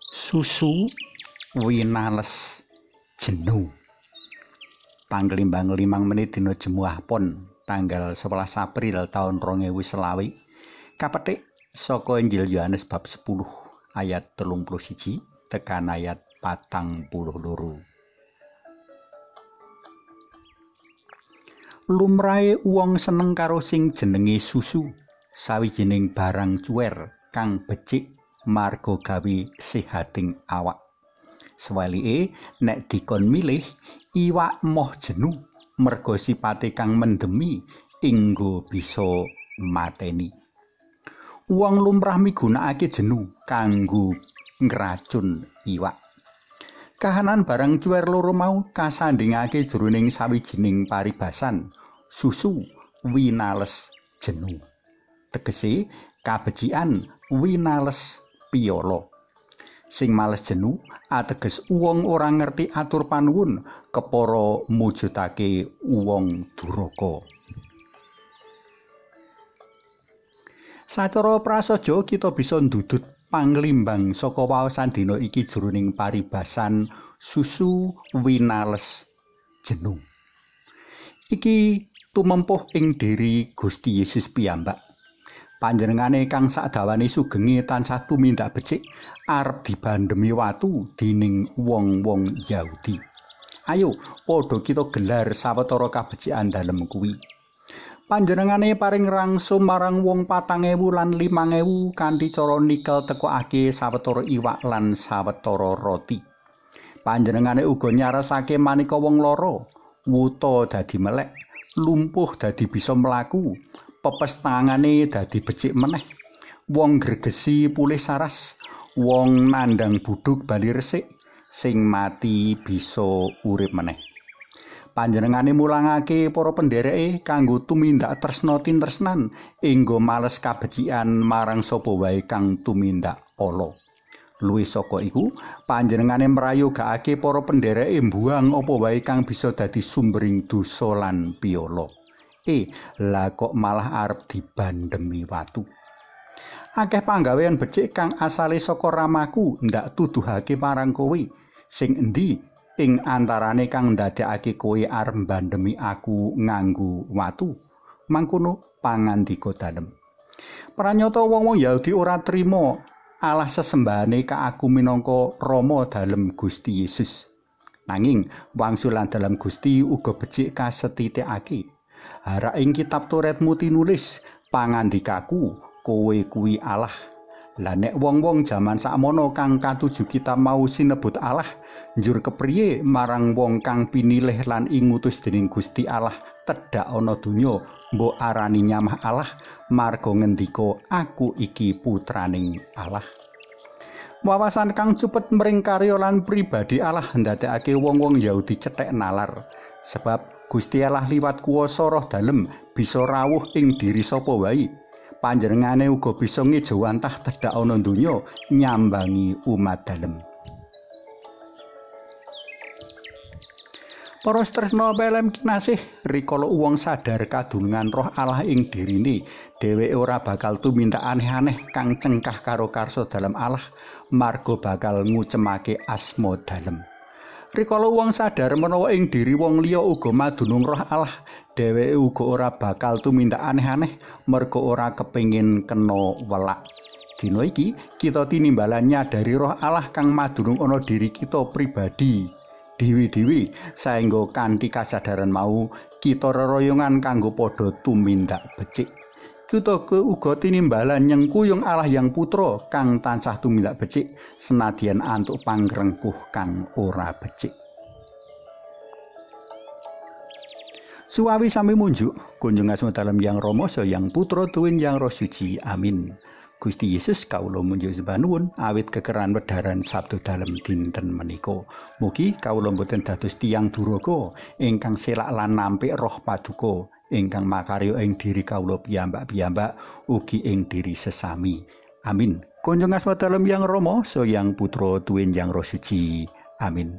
Susu winales jenu. Panglimbang 5 menit dina Jemuah Pon tanggal 11 April taun 2020 kapetik saka Injil Yohanes bab 10 ayat 31 tekan ayat 42. Lumrahe wong seneng karo sing jenenge susu, sawijining barang cuwer kang becik marga gawe sehating awak. Sewalike nek dikon milih, iwak moh jenu merga sipate kang mendemi inggo bisa mateni. Wong lumrah migunakake jenu kanggo ngracun iwak. Kahanan barang cuwer loro mau kasandhingake jroning sawijining paribasan, susu winales jenu. Tegese kabecikan winales piyala. Sing males jenu ateges wong ora ngerti atur panuwun kepara mujudake wong duraka. Sacara prasaja kita bisa ndudut panglimbang saka waosan dina iki jroning paribasan susu winales jenu. Iki tumempuh ing diri Gusti Yesus piyambak. Panjenengane kang sakdawane sugenge tansah tumindak becik arep dibandemi watu dening wong-wong Yahudi. Ayo padha kita gelar sawetara kabecikan dalem kuwi. Panjenengane paring rangsum marang wong 4.000 lan 5.000 kanthi cara nikel tekokake sawetara iwak lan sawetara roti. Panjenengane uga nyaresake maneka wong lara, wuta dadi melek, lumpuh dadi bisa mlaku, pepes tangane dadi becik meneh, wong gregesi pulih saras, wong nandhang budhuk bali resik, sing mati bisa urip meneh. Panjenengane mulangake para pendhereke kanggo tumindak tresna tintresnan inggo males kabecikan marang sapa wae kang tumindak ala. Luwih saka iku, panjenengane mrayogakake para pendhereke mbuang apa wae kang bisa dadi sumbering dosa lan piyala. Lah kok malah arep dibandemi watu. Akeh panggawean becik kang asale saka ramaku ndak tuduhake marang kowe, sing endi ing antarane kang ndadekake kowe arep mbandemi aku nganggo watu. Mangkono pangandika dalem. Pranyata wong-wong Yahudi ora trima Allah sesembahane ka aku minangka Rama dalem Gusti Yesus. Nanging wangsulan dalem Gusti uga becik kasetitikake. Hara ing kitab Toretmu tinulis, pangandikaku kowe kuwi Allah. Lah nek wong-wong jaman sakmono kang katuju kitab mau sinebut Allah, njur kepriye marang wong kang pinilih lan ingutus dening Gusti Allah tedhak ana donya mbok arani nyamah Allah marga ngendika aku iki putraning Allah. Wawasan kang cupet mring karya lan pribadi Allah ndadekake wong-wong Yahudi cethek nalar, sebab Gusti Allah liwat kuwasa Roh Dalem bisa rawuh ing diri sapa wae. Panjenengane uga bisa ngejawantah tedhak ana donya nyambangi umat dalem. Para tresna pelem kinasih, rikala wong sadar kadunungan Roh Allah ing dirine, dheweke ora bakal tumindak aneh-aneh kang cengkah karo karsa dalem Allah, marga bakal ngucemake asma dalem. Rikala wong sadar menawa ing diri wong liya uga madunung Roh Allah, dheweke uga ora bakal tumindak aneh-aneh merga ora kepengin kena welak. Dina iki kita tinimbalan nyadari Roh Allah kang madunung ana diri kita pribadi dhewe-dhewe, saengga kanthi kasadaran mau kita reroyongan kanggo padha tumindak becik. Kita uga tinimbalan nyengkuyung Allah Yang Putra kang tansah tumindak becik senadyan antuk pangrengkuh kang ora becik. Suwawi sami munjuk, kunjung asma dalem Yang Rama saha Yang Putra tuwin Yang Roh Suci. Amin. Gusti Yesus kawula munjuk sembah nuwun awit kekeran wedharan sabda dalem dinten menika. Mugi kawula mboten dados tiyang duraka ingkang selak lan nampik roh paduka ingkang makarya ing diri kawula piyambak-piyambak ugi ing diri sesami. Amin. Kunjung asma dalem Yang Rama saha Yang Putra tuwin Yang Roh Suci. Amin.